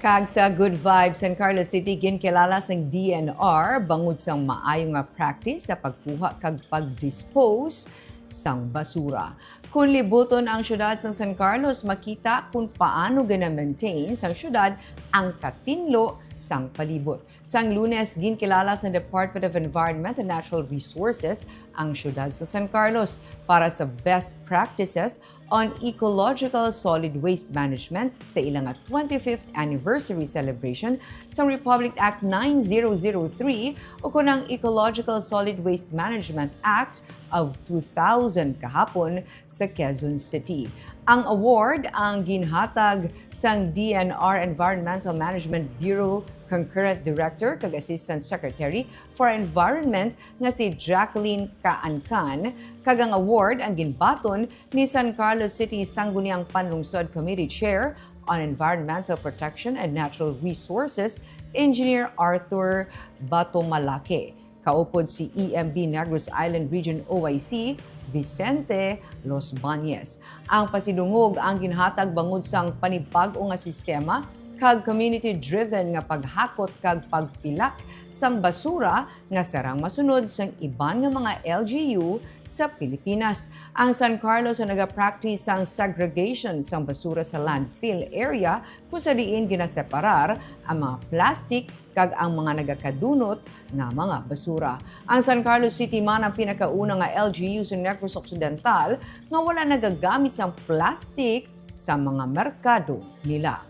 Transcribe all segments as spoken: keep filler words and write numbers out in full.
Kag sa Good Vibes, San Carlos City ginkilala sang D N R bangod sang maayo nga practice sa pagkuha kag pag-dispose sang basura. Kon libuton ang siyudad sang San Carlos, makita kon paano gina-maintain sang siyudad ang katinlo sang palibot. Sang Lunes, ginkilala sang Department of Environment and Natural Resources ang siyudad sa San Carlos para sa best practices on ecological solid waste management sa ila nga twenty-fifth anniversary celebration sang Republic Act nine zero zero three, o kon ang Ecological Solid Waste Management Act of two thousand kahapon sa Quezon City. Ang award ang ginhatag sang D N R Environmental Management Bureau Concurrent Director kag Assistant Secretary for Environment nga si Jacqueline Kaancan, kag ang award ang ginbaton ni San Carlos City Sangguniang Panlungsod Committee Chair on Environmental Protection and Natural Resources, Engineer Arthur Batomalake, kaupod si E M B Negros Island Region O I C, Vicente Losbañez. Ang pasidungog ang ginhatag bangod sang panibag-o nga sistema kag community-driven nga paghakot kag pagpilak sang basura nga sarang masunod sang iban nga mga L G U sa Pilipinas. Ang San Carlos ang nagapractice sang segregation sang basura sa landfill area, kung sa diin ginaseparar ang mga plastic kag ang mga nagakadunot nga mga basura. Ang San Carlos City man ang pinakauna nga L G U sa Negros Occidental nga wala nagagamit sang plastic sa mga merkado nila.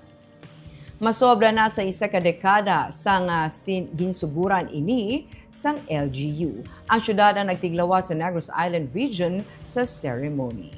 Masobra na sa isa ka dekada sang, ah, sin-, ginsuguran ini sang L G U. Ang siyudad ang nagtiglawas sa Negros Island Region sa ceremony.